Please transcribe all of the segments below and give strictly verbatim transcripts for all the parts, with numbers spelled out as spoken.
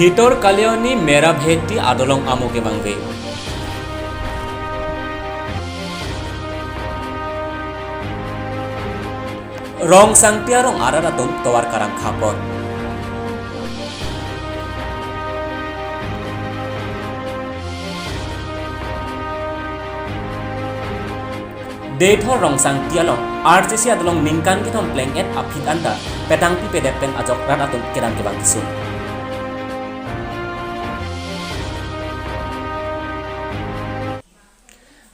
Bhitor Kaliani Mera Bheti adolong amo kevangve. Rongsangti arong arat atum tovar karangkha pon. Deithor Rongsangti along R C C adolong ningkan kethom pleng-et aphi anta petang pipedet pen ajok rat atum kedam kevang kesung.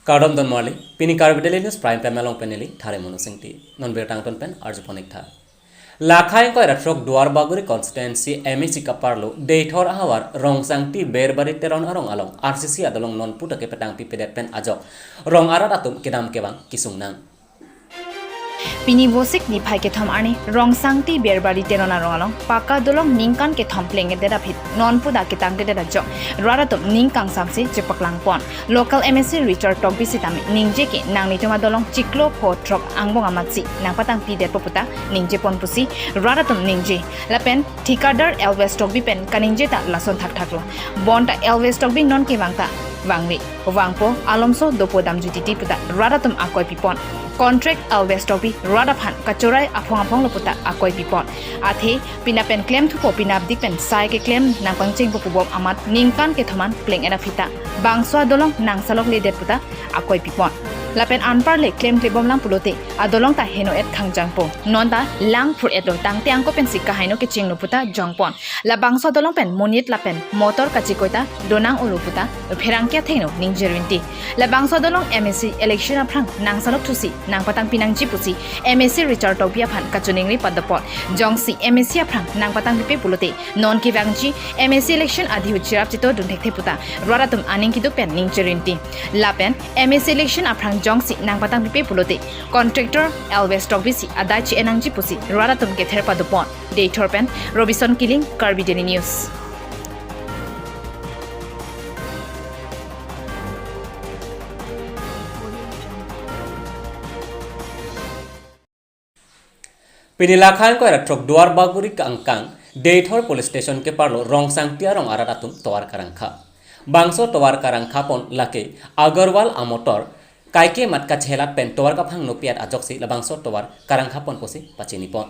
Kardom don mali, pini Karbi Daily News Prime Time along pen neli Thare Monu Singti. Non birta angton pen arjupon ik tha. Lakhai ingkoi ra throk Duarbagori constituency M A C kaparlo Deithor ahavar Rongsangti Berbari Teron arong along R C C adolong non puta kepetang pipedet pen ajok rong arat atum kedam kevang kesung nang. Pini Vosik niphai kethom arni Rongsangti Berbari Teron arong along paka dolong ningkan kethom pleng-et det aphi non puta ketang det ajok rat atum ning kangsamse chepaklang pon. Local M A C Richard Tokbi sitame ningje ke nanglitum adolong chiklo pho throk angbong amatsi nangpatang pidet po puta ningje pon pusi rat atum ningje. Lapen thikadar Elvis Tokbi pen kaningje ta lason thakthak lo. Bonta Elvis Tokbi non kevang ta vangve, vangpo, alomso dopo damjui titi puta rat atum akoi pipon. Contract Elvis Tokbi rat aphan kachorai aphong aphong lo puta akoi pipon. Athe pina pen klem thupo, pina apdik pen sai keklem nangpangcheng po pubom amat ningkan kethom an pleng-et aphi ta bangso adolong nangsalok ledet puta akoi pipon. Lapen anparle klem klebom lang pulote adolong ta heno-et khangjangpo. Non ta lang phur-et lo, tangte angko pensi kahaino kecheng lo puta jongpon. Labangso adolong pen monit lapen motor kachikoi ta donang olo puta pherangke athengno ningje rinti. Labangso adolong M A C election aphrang nangsalok thusi nangpatang pinangji pusi M A C Richard Tokbi aphan kachiningri padopon. Jongsi M A C aphrang nangpatang pipe pulote non kevangji M A C election adhiu chirap chito dun thekthe puta rat atum aning keduk pen ningje rinti. Lapen M A C election aphrang jongsi nangpatang pipe pulote contractor Elvis Tokbi si adai chi-en nangji pusi rat atum kether padopon. Deithor pen Robinson Killing, Karbi Daily News. Pini Lakhai ingkoi ra throk Duarbagori angkang Deithor Police Station keparlo Rongsangti arong arat atum tovar karangkha. Bangso tovar karangkha pon lake Agarwal amotor kaike mat kachelat pen tovar kaphang nopiat ajoksi labangso tovar karangkha pon pusi pachini pon.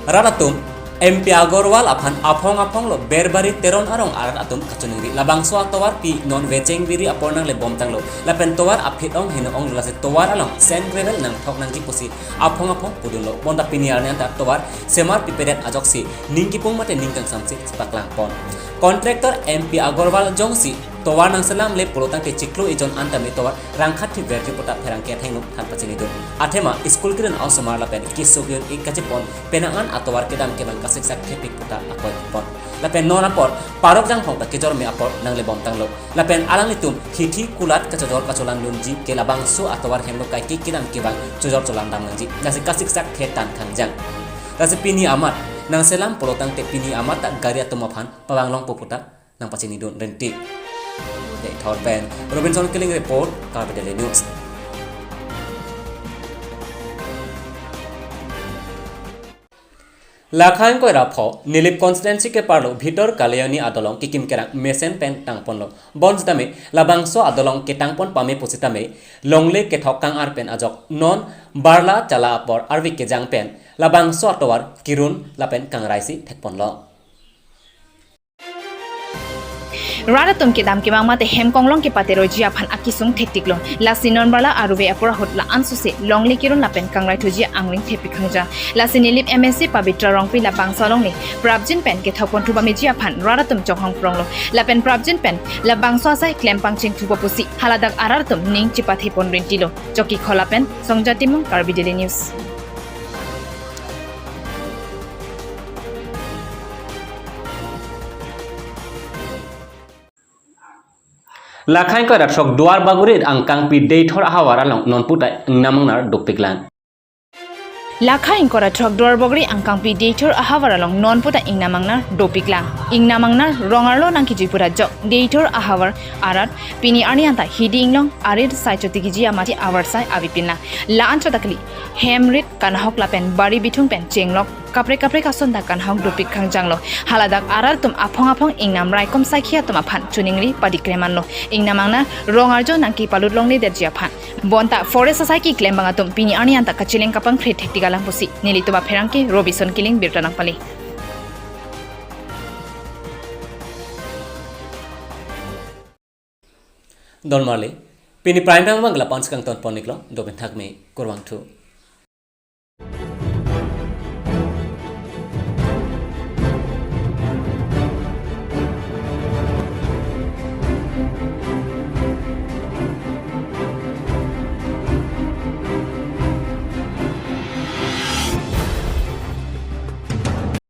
Rat atum M P Agarwal aphan aphong aphong lo Berbari Teron arong arat atum kachiningri. Labangso atovar pi non vecheng viri apor nangle bomtang lo. Lapen tovar aphi-ong heno-ong lo, lasi tovar along sand gravel nangthok nangji pusi aphong aphong pudun lo. Bonta pini arni anta tovar semar pipedet ajoksi ning kipung mate ning kangsamse chepaklang pon. Contractor M P Agarwal jongsi tovar nangselam le pulo tangte chiklo ejon anta me tovar rangkhat thi verji puta pherangke athengno than pachini dun. Athema school kiren osomar lapen keso kiren ik kachepon penang an atovar kedam kevang kasiksak thepik puta akoi pon. Lapen non apor parok jangphong ta kejor me apor nangle bomtang lo. Lapen alanglitum hithi kulat kachojor kacholang dunji ke labangso atovar hemlo kaike kedam kevang chojor cholang dam nangji. Lasi kasiksak the tan khangjang. Lasi pini amat nangselam pulo tangte pini amat ta gari atum aphan pavang longpo puta nangpachini dun rinti. Deithor pen Robinson Killing report, Karbi Daily News. Lakhai ingkoi ra pho Nilip constituency keparlo Bhitor Kaliani adolong kikim kerang mesen pen tangponlo. Bonsitame labangso adolong ketangpon pame pusitame longle kethok kang-ar pen ajok non barla chala apor arve kejang pen labangso atovar kirun lapen kangraisi thekponlo. Rat atum kedam kevang mate hem konglong kepateroiji aphan akesung thektiklo. Lasi non barla arve apor ahut la-an suse longle kirun lapen kangrai thuji angring thepik khangjang. Lasi Nilip M A C Pabitra Rongpi labangso alongle prapjin pen kethok pon thu pameji aphan rat atum chonghong pronglo. Lapen prapjin pen labangso asai klem pangcheng thupo pusi haladak arat atum ning chepathe pon rintilo. Choki Khola pen Songjat Timung, Karbi Daily News. Lakhai ingkoi ra throk Duarbagori angkangpi Deithor ahavar along nonputa ingnam ingnar dopiklang. Lakhai ingkoi ra throk Duarbagori angkangpi Deithor ahavar along nonputa ingnam ingnar dopiklang. Ingnam ingnar rong arlo nangkejui pura jok Deithor ahavar arat pini arni anta hidi inglong arit sai chotikiji amatsi avarsai avepinlang. La-an chotakli hemrit kanahok lapen bari bithung pen chenglok kaprek kaprek ason ta kanahok dopik khangjanglo. Haladak arat atum aphong aphong ingnam raikom saikhi atum aphan choningri padikrem anlo. Ingnam angna rong arjo nangkepalut longledetji aphan. Bonta forest asaikhi klembang atum pini arni anta kacheleng kapangkre thektik alam pusi nelitum apherangke Robison Killing birta nangpale. Don marli, pini Prime Time abang lapu-an si kangton pon-iklo, dopin thakme, kurvangthu.